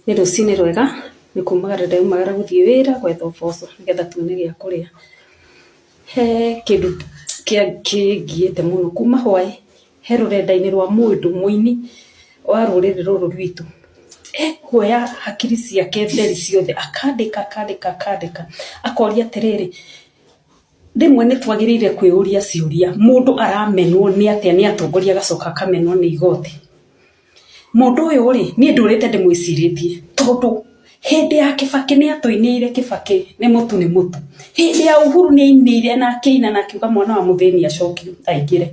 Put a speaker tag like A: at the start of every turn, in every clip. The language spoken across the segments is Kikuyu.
A: Nĩ rũcinĩ rwega, nĩ kumagara ndĩraumagara gũthiĩ wĩra gwetha ũboco nĩgetha tuone gĩa kũrĩa. He kĩndũ kĩngiĩte mũno kuma hwaĩ, he rũrenda-inĩ rwa mũndũ mũini wa rũrĩrĩ rũrũ rwitũ, ekuoya hakiri ciake theri ciothe akandĩka akandĩka akandĩka, akoria atĩrĩrĩ, rĩmwe nĩ twagĩrĩire kwĩyũria ciũria, mũndũ aramenwo nĩ atĩa nĩ atongoria agacoka akamenwo nĩ igoti? Mũndũ ũyũ rĩ, niĩ ndũrĩte ndĩmwĩcirĩtie tondũ hĩndĩ ya Kĩbakĩ nĩ atũinĩire Kĩbakĩ nĩ mũtu nĩ mũtu. Hĩndĩ ya Uhuru nĩ ainĩire na akĩina na akiuga mwana wa mũthĩni acokio aingĩre.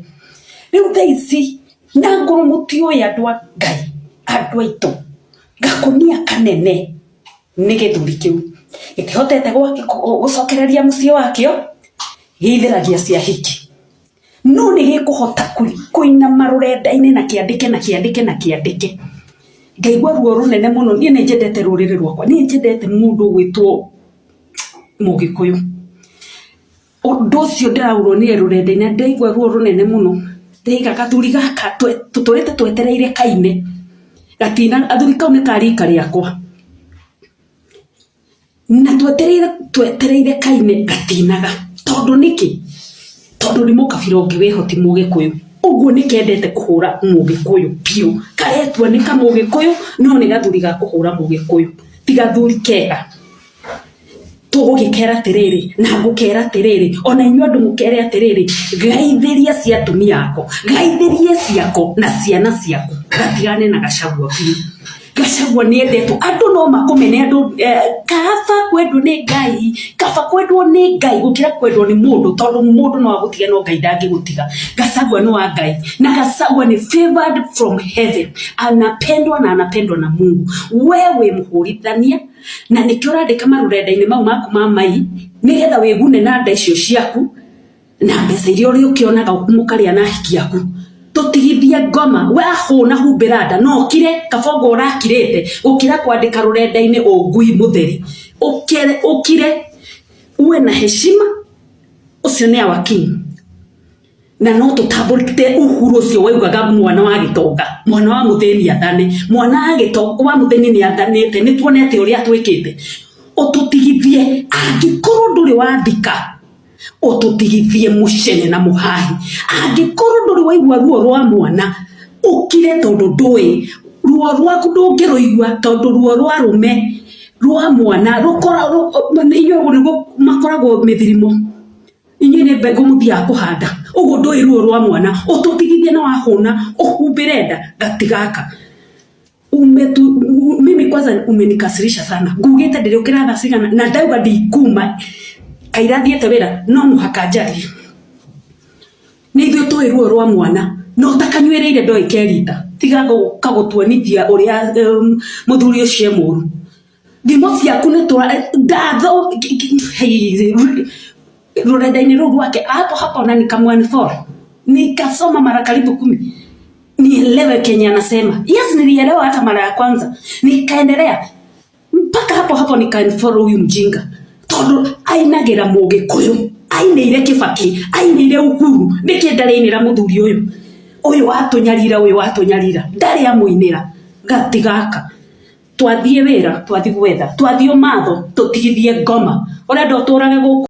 A: Rĩu thaa ici na ngorwo mũtiũĩ andũ a Ngai, andũ aitũ, gakũnia kanene nĩ gĩthuri kĩu. Gĩtihotete gũcokereria mũciĩ wakĩo, gĩithĩragia cia hiki. No nĩ gĩkũhota kũinama rũrenda-inĩ na kĩandĩke na kĩandĩke na kĩandĩke. Ngaigua ruo rũnene mũno, niĩ nĩ nyendete rũrĩrĩ rwakwa, niĩ nyendete mũndũ ũgwĩtwo mũgĩkũyũ. Ũndũ ũcio ndĩraũronire rũrenda-inĩ na ndĩraigua ruo rũnene mũno, ndĩraiga gathuri gaka tũtũrĩte twetereire kaine, gathuri kau nĩ ka rika rĩakwa. Na twetereire twetereire kaine gatinaga tondũ nĩkĩ? Tondũ nĩ mũkabira ũngĩ wĩho ti mũgĩkũyũ. Ũguo nĩ kendete kũhũra mũgĩkũyũ biũ. Karetua nĩ kamũgĩkũyũ no nĩ gathuri ga kũhũra mũgĩkũyũ. Ti gathuri kega. Tũgũgĩkera atĩrĩrĩ, na ngũkera atĩrĩrĩ, ona inyuĩ andũ mũkere atĩrĩrĩ, gaithĩria cia atumia ako, gaithĩrie ciako na ciana ciaku, gatigane na Gachagua biũ. Gachagua nĩ endetwo andũ no makũmene andũ eh, kaba kwendwo nĩ Ngai kaba kwendwo nĩ Ngai gũkĩra kwendwo nĩ mũndũ tondũ mũndũ no agũtige no Ngai ndangĩgũtiga. Gachagua nĩ wa Ngai na Gachagua nĩ favored from heaven, anapendwa na anapendwa na Mungu. We wĩ mũhũrithania na nĩkĩo ũrandĩka marũrenda-inĩ mau maku ma mai nĩgetha wĩgune na nda icio ciaku na mbeca iria ũrĩ ũkĩonaga mũkarĩa na ahiki aku tũtigithie ngoma wahũna humbĩra nda no ũkire kabongo ũrakirĩte gũkĩra kwandĩka rũrenda-inĩ ũngui mũtheri ũkere ũkire uwe na heshima ũcio nĩ our king na no tũtambũrĩte Uhuru ũcio waugaga mwana wa gĩtonga mwana wa mũthĩni athane mwana wa gĩtonga wa mũthĩni nĩ athanĩte nĩ tuonete ũrĩa twĩkĩte ũtũtigithie angĩkorwo ndũrĩ wathika ũtũtigithie mũcene na mũhahi angĩkorwo ndũrĩ waigua ruo rwa mwana ũkire tondũ ndũĩ ruo rwaku ndũngĩrũigua tondũ ruo rwa rũme rwa mwana inyuĩ ũguo nĩguo makoragwo mĩthirimo inyuĩ nĩ mbegũ mũthiaga kũhanda ũguo ndũĩ ruo rwa mwana ũtũtigithie na wahũna ũhumbĩre nda gatigaka Umetu, mimi kwanza umenikasirisha sana ngugite ndiriukira thaa cigana na ndauga ndikuma kaira thiete wira no muhaka njarie nĩ ithuĩ tũĩ ruo rwa mwana na ũtakanyuĩrĩire ndoĩ kerita tiga gũka gũtuonithia ũrĩa mũthuri ũcio e mũru thimo ciaku nĩ tũra ndatho rũrenda-inĩ rũu rwake hapo hapo na nikamwanfollow nikasoma mara karibu kumi nielewe kenye anasema. Yes, nilielewa hata mara ya kwanza, nikaendelea mpaka hapo hapo nikaunfollow huyu mjinga tondu ainagira mugikuyu ainĩire Kibaki ainĩire Uhuru nĩkĩ ndarĩ ainĩra mũthuri ũyũ ũyũ watũnyarira ũyũ watũnyarira ndarĩ amũinĩra gati gaka twathiĩ wĩra twathiĩ gwetha twathiĩ ũmatho tũtigithie ngoma ũrenda ũtũrage gũkũ.